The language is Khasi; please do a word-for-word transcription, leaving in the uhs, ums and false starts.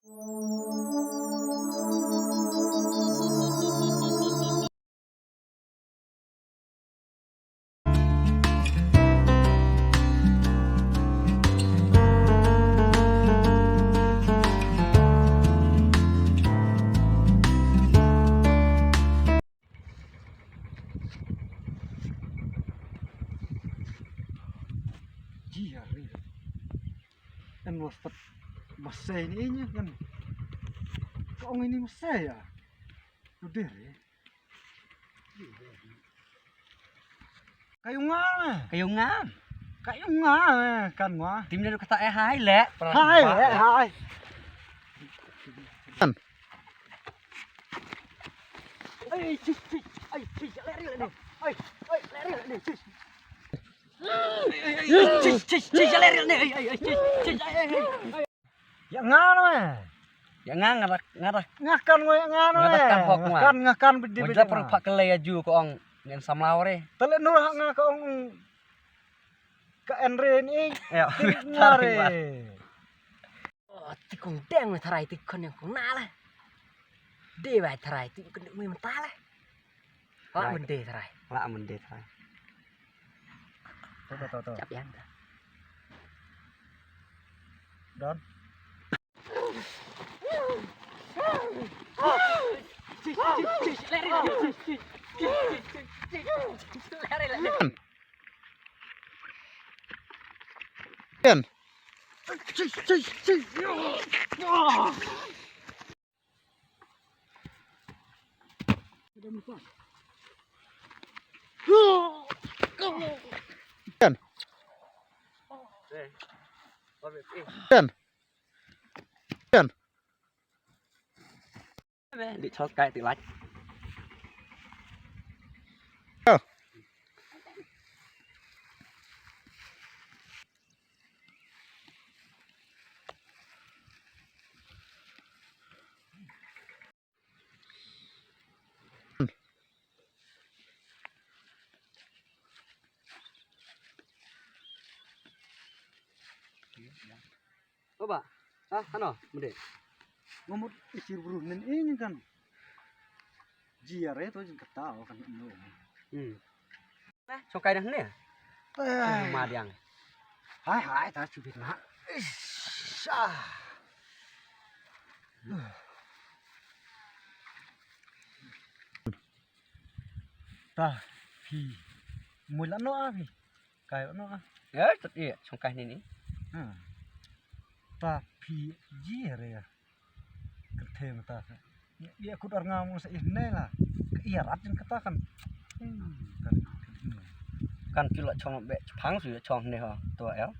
Ji ha ri. Kan wa stat masai ni nya kan. Ka ong ini masai ya. Udah re. Kayu ngan. Kayu ngan. Kayu ngan kan wa. Tim dia kata eh hai le. Hai le hai. Kan. Ai cis cis ai cis leri le ni. Ai ai leri le ni cis. Cis cis cis leri le ni. Ai ai cis cis ai ai. Ya ngan weh. Ya ngan ngarak ngarak. Ngakan weh ngan weh. Ngakan hok weh. Ngakan ngakan bidi bidi. Wajah perlu pak kelai aju ko ong ngen samlau re. Tele nu ha nga ko ong ka en re ni. Ya. Nare. Oh, ti kong deng weh tharai ti kon yang kong na le. De weh tharai ti kon deng weh mentah le. Lak mende trai. Lak mende trai. To to to to. Cap yang ta. Don. Ken. Ken. Ken. Ken. Di chol kai ti lach. Ken. Oba, ah, ano, mede. Ngamut isir bru nen ini kan. Jiare to jin kata kan no. Hmm. Nah, chokai dah ne. Eh. Ma diang. Hai hai ta chubit na. Ish, ah. Ta phi. Mui la no a phi. Kai la no a. Ya, tet iya, song kai ni ni. Ha. Ta phi ji re ya. Kethe mata ka. Iya kut ar nga mo sa ih ne la. Iya rat jin kata kan. Hmm, kan. Kan kilo chong be chang su chong ne ho. To el.